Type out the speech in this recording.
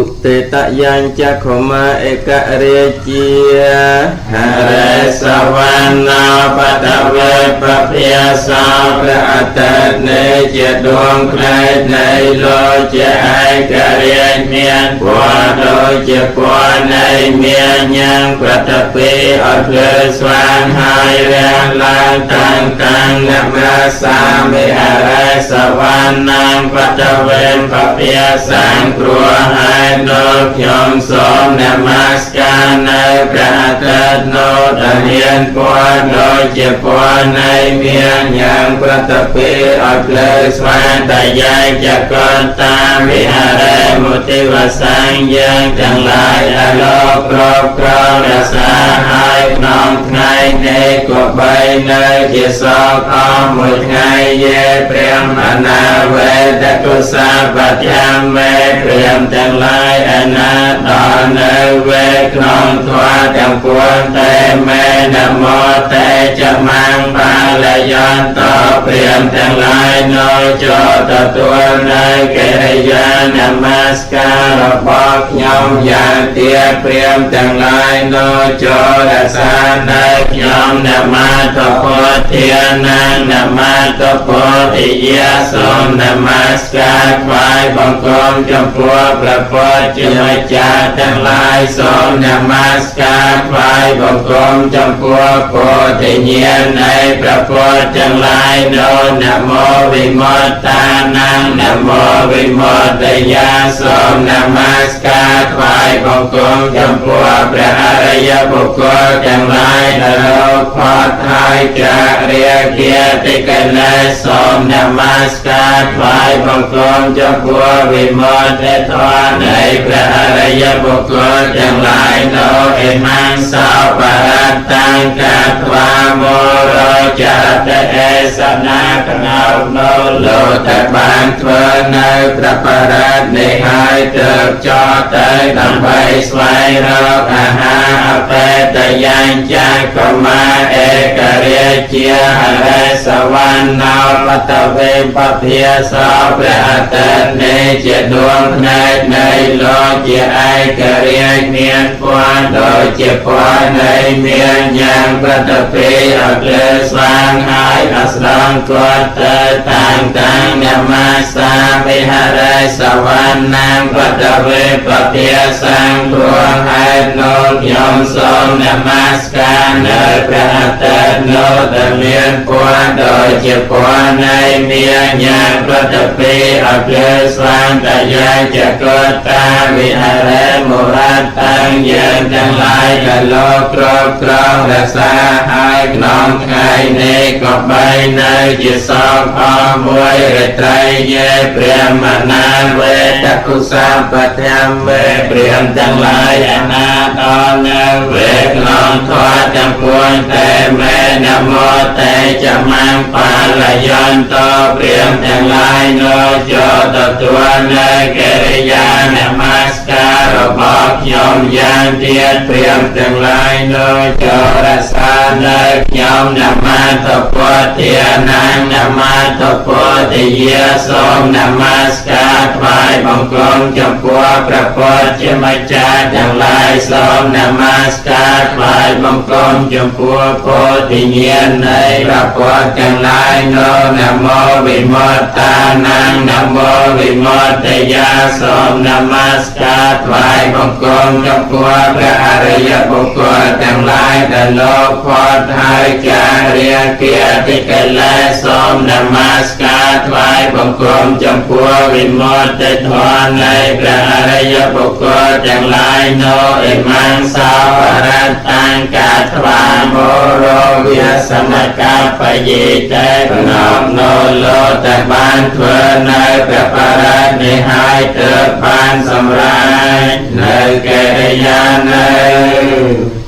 ឧទេតយ៉ាងចក្ខុមាឯករាជា ហរិសវណ្ណោបតវេពភាសោព្រះអត្តនេជាដួងផ្នែកនៃលោកជាឯករាជ្យមានពណ៌ដូចជាពណ៌នៃមានយ៉ាងប្រតិពីអត់ភ្លើស្វាងហើយរាំងឡើងតាំងតាំងនមសាមិហរិសវណ្ណងបតវេពភាសង្គ្រោះហើយដល់ខ្ញុំសូមនមស្ការនៅព្រះអត្តនោដែលមានពណ៌ដូចជាពណ៌នៃមានយ៉ាងប្រតិពីអត់ភ្លើស្វាងតែយ៉ាងចកតាវិហរេមុតិវសង្យ៉ាងទាំងឡាយដែលលោកគ្រប់គ្រងរក្សាហើយក្នុងថ្ងៃនេះក៏បីនៅជាសោកអស់មួយថ្ងៃយេព្រះមនាវេតគុសាបត្យាមេព្រះទាំងឡាយអនាដល់នៅវេក្នុងធម៌ទាំងពួងតែមេនមោតេចមង្បាលយន្តព្រះទាំងឡាយនៅចូលទទួលនៅកិរិយានមស្ការរបស់ខ្ញុំយ៉ាងទាព្រះទាំងឡាយនៅចូលរក្សានៅខ្ញុំនមតពុទ្ធាននមតពុទ្ធិយាសូមនមស្ការថ្វាយបង្គំចំពោះព្រះពុទ្ធជាម្ចាស់ទាំងឡាយសូមនមស្ការថ្វាយបង្គំចំពោះពោធិញ្ញាណនៃព្រះពុទ្ធទាំងឡាយនៅនមោវិមុតតានំនមោវិមុតតិយាសូមនមស្ការថ្វាយបង្គំចំពោះព្រះអរិយបុគ្គលទាំងឡាយដែលលោកផុតហើយចារិយាតិកលេសូមនមស្ការថ្វាយបង្គំចំពោះវិមុតតិធម៌នៃព្រះអរិយបុគ្គលទាំងឡាយនៅអេមង្សោបរតាំងកាថ្វាមរចតេសនាកណោនោលោកតែបានធ្វើនៅព្រះបរតនេះហើយទើបចោទៅដើម្បីស្វែងរកអាហារអបេតយ៉ាងចាកមាឯករាជាហរិសវណ្ណោបតវេពភាសោព្រះអត្តនេជាដួងផ្នែកនៃលោកជាឯករាជ្យមានពណ៌ដូចជាពណ៌នៃមានយ៉ាងប្រតិពីអត់លើស្វាងហើយអស្ដងគាត់ទៅតាំងតាំងនមសាមិហរិសវណ្ណងបតវេពភាសង្គ្រោះហេតុនោះខ្ញុំសូមនមស្ការនៅព្រះអត្តនោដែលមានពណ៌ដូចជាពណ៌នៃមានយ៉ាងប្រតិពីអត់លើស្វាងតែយ៉ាងចកតាវិហរេមរតាំងយើងទាំងឡាយដែលលោកគ្រប់គ្រងរក្សាហើយក្នុងថ្ងៃនេះក៏បីនៅជាសោកអស់មួយរាត្រីយេព្រះមនាវេតគុសាបត្យាមេព្រះទាំងឡាយអនាដល់នៅវេក្នុងធម៌ទាំងពួងតែមេនមោតេចមង្បាលយន្តព្រះទាំងឡាយនៅចូលទទួលនៅកិរិយានមស្ការរបស់ខ្ញុំយ៉ាងទៀតព្រះទាំងឡាយនៅចូលរក្សានៅខ្ញុំនមតពុទ្ធាននមតពុទ្ធិយាសូមនមស្ការថ្វាយបង្គំចំពោះព្រះពុទ្ធជាម្ចាស់ទាំងឡាយសូមនមស្ការថ្វាយបង្គំចំពោះពោធិញ្ញាណនៃព្រះពុទ្ធទាំងឡាយនៅនមោវិមុតតាននមោវិមុតតិយាសូមនមស្ការថ្វាយបង្គំចំពោះព្រះអរិយបុគ្គលទាំងឡាយដែលលោកផុតហើយចារិយាតិកលេសូមនមស្ការថ្វាយបង្គំចំពោះវិមុតតិធម៌នៃព្រះអរិយបុគ្គលទាំងឡាយនៅអិមង្សោបរតាំងកាថ្វាមរវិសមកបយិតេណោនោលោកតែបានធ្វើនៅព្រះបរតនេះហើយទើបបានសម្រេចនៅកិរិយានៅ